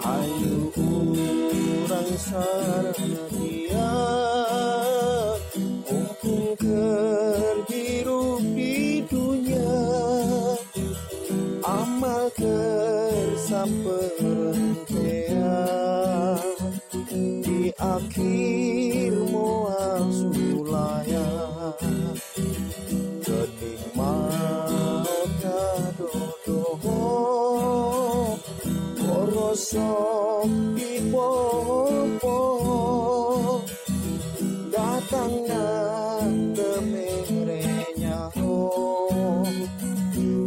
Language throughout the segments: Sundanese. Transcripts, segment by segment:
Ayu urang sarana mumpung keur hirup di dunya amal keur saperentea di akhir moal sulaya geuning maot kadodoho korosok dipopo datangna teu mere nyaho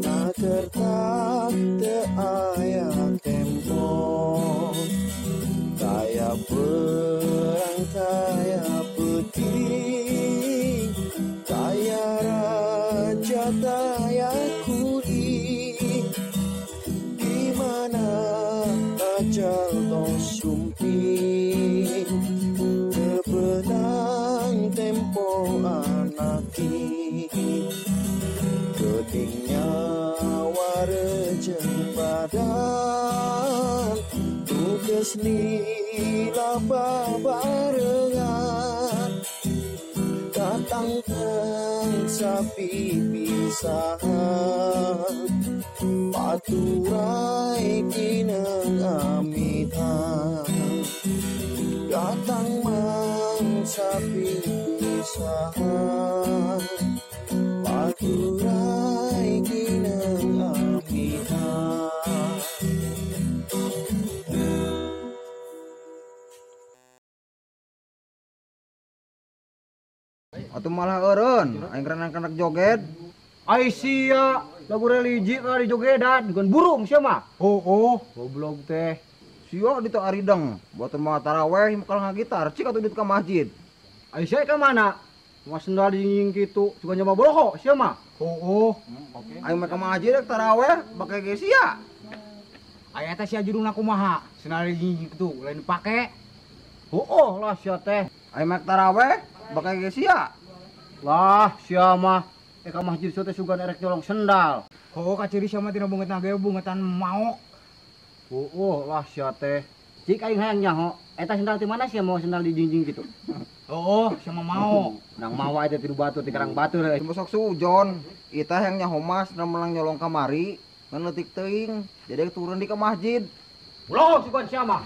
nakerta teu aya tempo kaya perang kaya peuting kaya raja kaya kuring di mana ajal tong sumping kebenang tempo anaki geuning nyawa rejeng badan tugas lila babarengan datang teng sapi pisahan paturai kineng amitan datang mang sapi pisahan paturai kineng amitan. Atuh malah eureun aing kanak joget. Ai sia lagu religi ka dijogedan bukan burung sia mah. Oh, goblok teh. Sia ditu arideng, buat mah taraweh bakal ngagitar cik atuh ditu ka masjid. Ai sia ka mana? Mah sendal dijingjing kitu, sugan nyoba boloho sia mah. Oh. Oke. Aing mah ka masjid rek taraweh bake ge sia. Aya teh sia judulna kumaha? Sendal dijingjing kitu lain dipake. Oh, lah sia teh. Aing mah taraweh bake ge sia. Lah sia mah ka masjid sia teh sugan erek nyolong sendal. Oh, kaciri sia mah tina bungeutna ge bungetan maok. Oh, lah sia teh. Cik aing hayang nyaho, eta sendal ti mana sia mau sendal dijingjing kitu? Oh, sia mah mau. Nang mawa eta ti batu ti karang batu deui. Cuma sok sujon, itah yang nyaho mas melang nyolong kamari, ngan leutik teuing, jadi turun di ke masjid. Ulah sugan sia mah.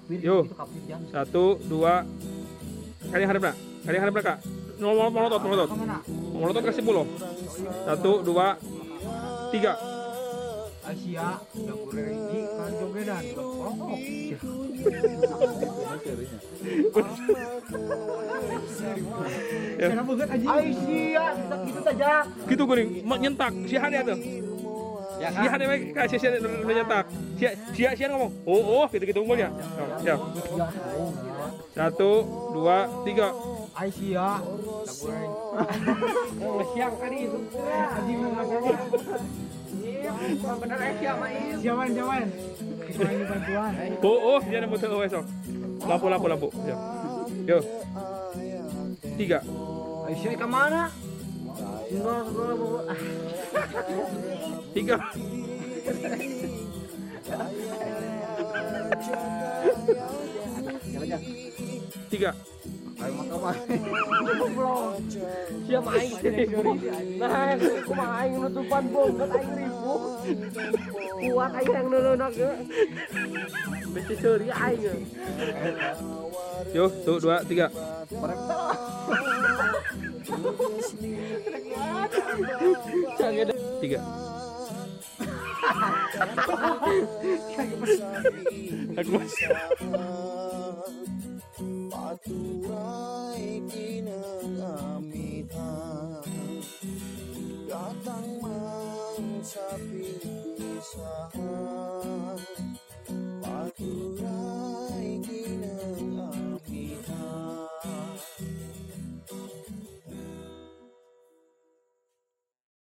Yo, 1, 2, kali harapna, kak. Melotot, melotot ke 10. 1, 2, 3. Asia, lagu religi kan jogedan, rokok. Asia, gitu saja. Gitu guring, nyentak, si Hane tuh. Ya kan? Si Hane si nyentak. Si ngomong, oh, gitu-gitu unggulnya. Ya. 1, 2, 3. Aisyah, oh, siang kali itu. Bener Aisyah main. Siapa main? Bantuan. Oh, dia nemu tuh besok. Lampu. Ya. Yo. 3. Aisyah ke mana? 3. 3. Ayo makan. Siapa aing? Nah, kumaha aing nutupan bongket aing ribu. Kuat aing yang nununa ge. Besi seuri aing. Yo, 1, 2, 3. Tiga. Aku masih.